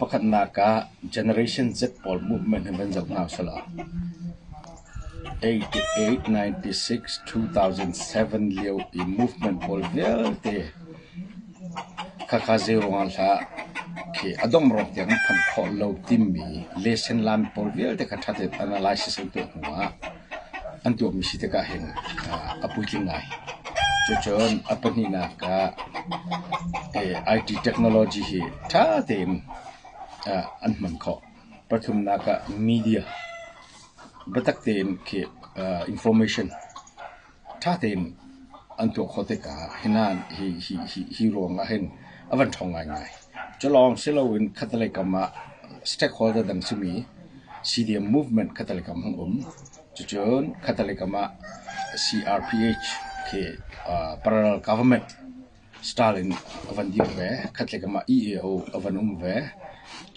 pakhatnak ah Generation Z pawl movement hi van zoh hna usih law 88, 96, 2007 lio i movement pawl vialte khakha zei ruangah hlah khi a dongh ruang tiang an phanh khawh lo timi lesson learn pawl vialte kha ṭha tein analysis an tuah hnu ah an tuahmi si tikah hin a puitling ngai. Cucun a pahnihnak ah IT technology hi ṭha tein an hman khawh. Pathumnak ah media biatak tein khi information ṭha tein an tuah khawh tikah hi ruang ah hin a van ṭhawng ngaingai. Cu lawng si loin khatlei kam ah stakeholder dang simi CDM movement khatlei kam hung um. Cucun khatlei kam ah CRPH khi parallel government style in a van dir ve. Khatlei kam ah EAO a van um ve.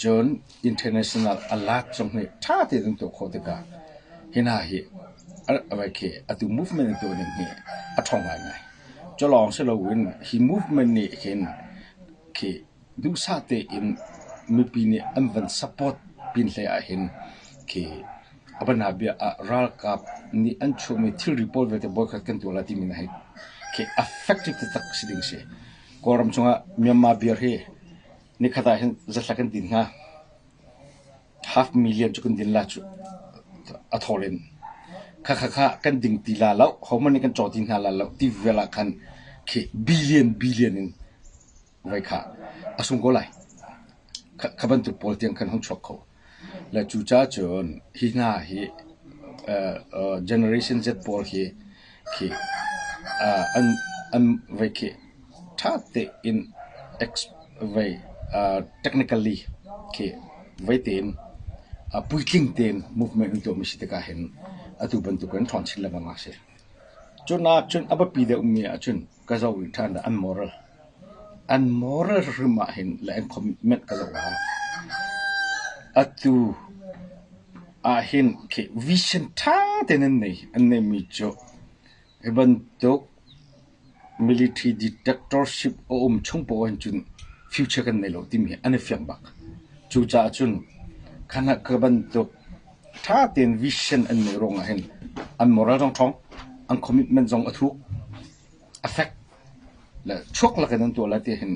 Cun international a lak zong hi ṭha tein an tuah khawh tikah hi hna hi atu movement an tuah ning hi a ṭhawng ngaingai. Cu lawng si loin hi movement nih hin khi duhsah tein mipi nih an van support pin hlei ahhin khi a bianabia ah ralkap nih an chuahmi thilri pawl vialte voikhat kan tuah lai timi hna hi khi effective taktak si ding a si. Kawlram chungah Myanmar beer hi nikhat ah hin zathla kan din hnga. Half million cu kan din la cu a thawl in. Khakha kha kan ding ti la lo, hohmanh nih kan caw ti hna la lo ti vial ah khan khi billion billion in voi kha a sung ko lai. Kha bantuk pawl tiang khan hung chuak kho. Le cucaah cun hi hna hi generation Z pawl hi khi an an voi khi ṭha tein vei technically khi vei tein puitling tein movement an tuahmi si tikah hin atu bantukin ṭhawn chin lengmang a si. Cunak cun a biapi deuhmi ahcun ka zoh rih ṭhan an moral. An moral hrim ahhin le an commitment ka zoh ah atu ahhin khi vision ṭha tein an nei. An neihmi cu hi bantuk Military dictatorship a um chung paoh ahhin cun future kan nei lo timi hi an i fiang bak. Cucaah cun kha bantuk ṭha tein vision an neih ruangah hin an moral zong ṭhawng, an commitment zong a thuk, a fek le chuak lakin an tuah lai ti hin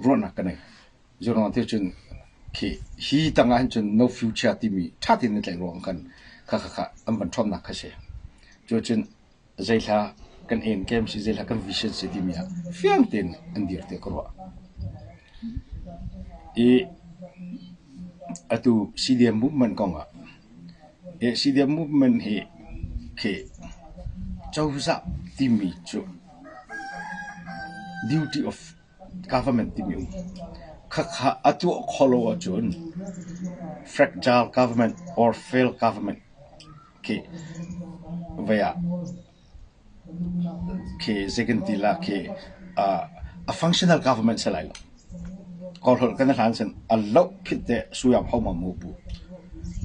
ruahnak ka nei. Zeiruang ti cun khi hi tangah hin cun no future timi ṭha tein an tlaih ruangah khan khakha kha an van ṭhawnnak kha si. Cucun Zeihla kan endgame si, zeihla kan vision si timi ah fiang tein an dir tiah ka ruah. I atu CDM movement kong ah CDM movement hi khi cozah timi cu duty of government timi um. Khakha a tuah khawh lo ahcun fragile government or failed government Khi vei ah khi zei kan ti la khi a functional government si lai lo. Kawlholh kan i hlan cun a loh phit te suyam ho ma mu bu.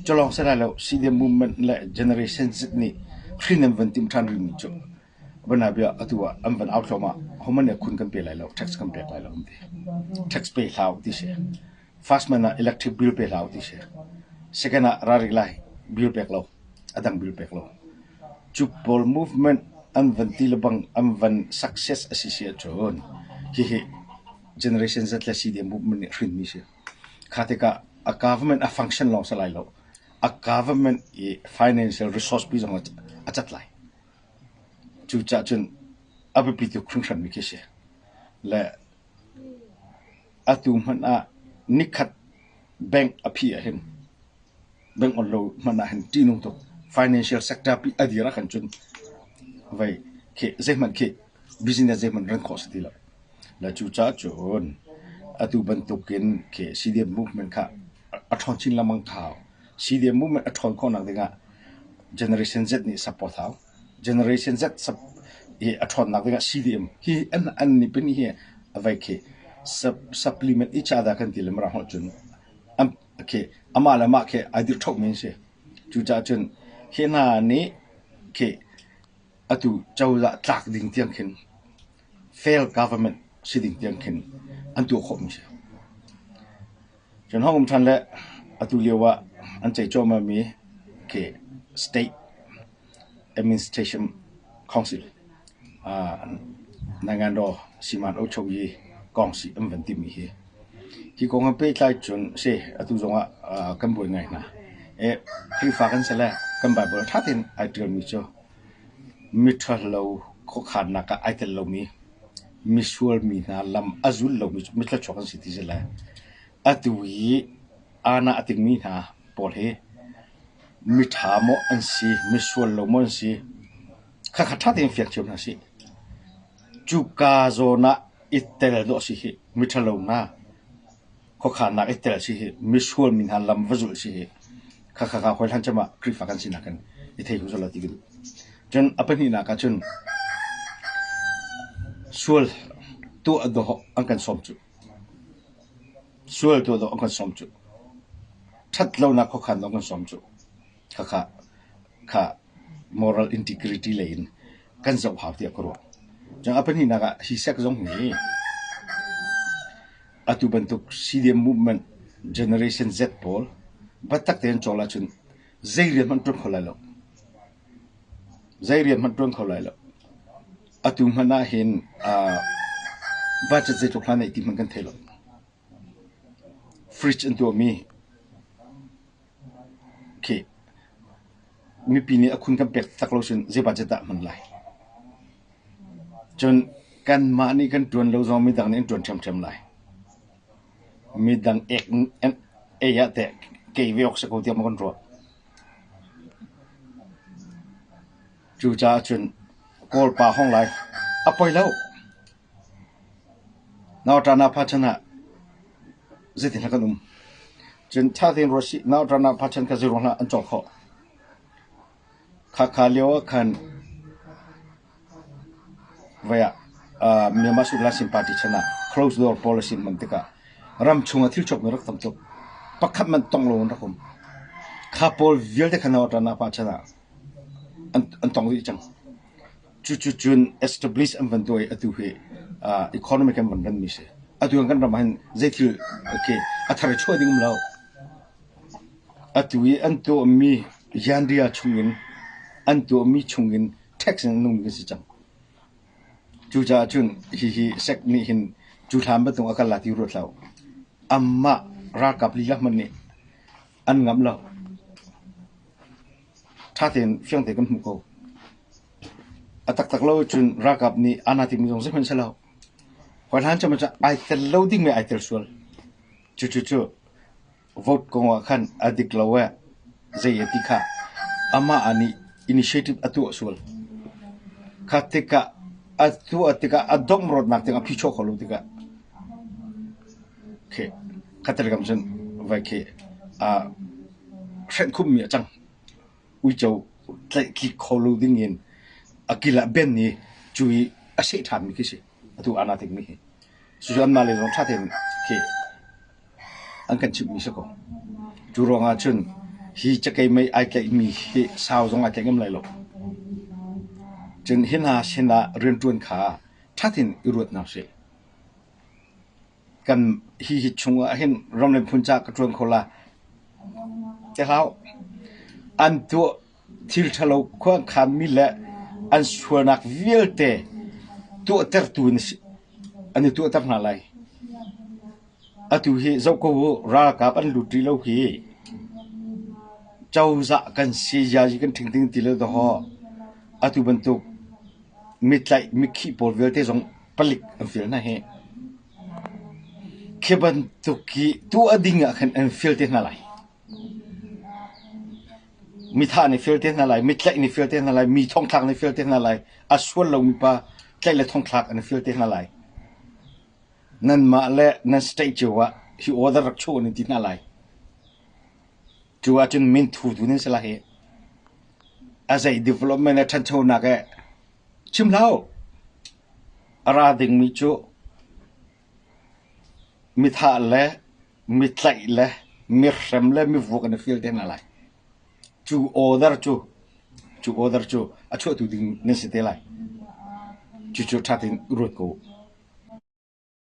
Cu lawng si lai lo CDM movement le generation Z nih hrin an van timh ṭhan rihmi cu banabia atu ah an van au thluahmah. Hohmanh nih khun kan pe lai lo, tax kan pek lai lo an ti. Tax pe hlah u ti si. First man ah electric bill pe hlah u ti si. Second ah ralring lai bill pek lo, a dang bill pek lo. Cu pawl movement an van ti lebang an van success a si si ahcun hihi generation Z le CDM movement nih hrinmi si. Kha tikah a government a function lawng si lai lo. A government i financial resource pi zong a cat lai. Cucaah cun a biapi tuk hringhranmi khi si. Le Atu hmanh ah nikhat bank a phih ahhin bank on lo hmanh ahhin ṭihnung tuk. Financial sector pi a dir ahkhan cun vei khi zeihmanh khi business zeihmanh ran khawh a si ti lo. Le cucaah cun atu bantukin khi CDM movement kha a ṭhawn chin lengmang hau. CDM movement a ṭhawn khawhnak dingah Generation Z nih support hau. Generation Z i a ṭhawnnak dingah CDM hi an an nih pahnih hi a vei khi supplement each other kan ti le Mirang holh cun an khi amah le amah khi ai dirhṭhohmi an si. Cucaah cun hi hna nih khi atu cozah tlak ding tiang khin fail government si ding tiang khin an tuah khawhmi si. Cun hong um ṭhan le atu lio ah an ceih cuahmahmi khi State Administration Council Nangandaw Siman Ochokyi Kawngsi an van timi hi. Hi kong he pehtlai cun si atu zongah kan buai ngai hna. Khrihfa kan si le kan Bible ṭha tein ai ṭialmi cu miṭhalo khuakhannak ah ai tel lomi misual mi hna lam a zul lomi cu mithluachuak an si ti si le atu i aana a tingmi hna pawl hi miṭha maw an si, misual lo maw an si khakha ṭha tein fiang cio hna sih. Cuka zawn ah i tel dawh a si hih, miṭhalo hna khuakhannak i tel si hih, misual mi hna lam va zulh si hih. Khakha kha hawi hlan cem ah Khrihfa kan sinak in i thei hmu la ti ka duh. Cun a pahnihnak ah cun sual tuah dawh an kan sawm cu. Sual tuah dawh an kan sawm cu. Ṭhat lonak khuakhan dawh an kan sawm cu. Khakha kha moral integrity lei in kan zoh hau tiah ka ruah. Cun a pahnihnak ah hi sek zong hi atu bantuk CDM movement Generation Z pawl biatak tein cawl ahcun zei rian hmanh ṭuan kho lai lo. Zei rian hmanh ṭuan kho lai lo. Atu hmanh ah hin budget zeitluk hlan neih ti hmanh kan thei lo. Fridge an tuahmi khi mipi nih a khun kan pek tak lo cun zei budget dah hman lai. Cun kanmah nih kan ṭuan lo zong midang nih an ṭuan ṭhiamṭhiam lai. Midang ek ei ah teh kei ve awk si ko tiah maw kan ruah. Cucaah cun Kawlpa hong lai a poi lo. Nauṭa pha chan ah zeitin kan um. Cun ṭha tein ruat sih. Nauṭa pha chan kha zeiruang hlah an cawk khawh. Khakha lio ah khan voi ah Myanmar Sukla Party chan ah closed door policy hman tikah ramchung ah thil chuakmi rak tam tuk. Pakhat hmanh tong lo in rak um. Kha pawl vialte kha nauṭa pa chan ah an tong dih cang. Cucu cun establish an van tuah i atu hi economic an van ranmi si. Atu kan ram ah hin zeithil okay, a thar i chuah ding um lo. Atu i an tuahmi yanria chungin an tuahmi chungin tax in nungmi kan si cang. Cucaah cun hihi sec nih hin cu hlan bantuk a kal la ti ruat hlah u. Amah ralkap lila hmanh nih an ngamh lo. Ṭha tein fiang tein kan hmuh ko. A taktak lo cun ralkap nih aa timi zong zeihmanh si lo. Hawi hlan cem ah ai tel lo dingmi ai tel sual. Cucu vote kong ah khan a dik lo ee zei a ti kha amah nih initiative a tuah sual. Kha tikah a tuah tikah a dongrawtnak tiang a phichuah kho lo tikah khi kha telegam cun vai khi aa hrenh khummi a cang. Uico tlaih kho lo ding in a kil ah ben i cu i a seh ṭhanmi khi si. Atu aa tikmi hi. Cucu anmah lei zong ṭha tein khi an kan chimhmi si ko. Cu ruangah cun hi cakei mei ai tlaihmi hi sau zong ai tlaih ngam lai lo. Cun hi hna sinah rianṭuan kha ṭha tein i ruat hna usih. Kan hihi chungah hin ram le miphun caah ka ṭuan kho la ti hlah. An tuah thil ṭhalo khua an khanmi le an sualnak vialte tuahtertu an i tuahter hna lai. Atu hi zoh ko u, ralkap an lut rih lo hi. Cozah kan si, yazi kan ṭhing ding ti lo dawh. Atu bantuk mitlaih mikhih pawl vialte zong palik an fial hna hi. Khi bantuk hi tuah ding ah khan an fial te hna lai. Mithah nih fial te hna lai, mitlaih nih fial te hna lai, mi thongthlak nih fial te hna lai, a sual lomi pa tlaih le thongthlak an fial te hna lai. Nanmah le nan state cio ah hi order rak chuah an ti hna lai. Cu ahcun minthu tu nan si lai hi. A zei development le ṭhanchonak eh chim hlah u. A ra dingmi cu mithah le mitlaih le mihrem le mivuak an i fil te hna lai. Cu order cu cu order cu a chuahtu ding nan si te lai. Cucu ṭha tein ruat ko u.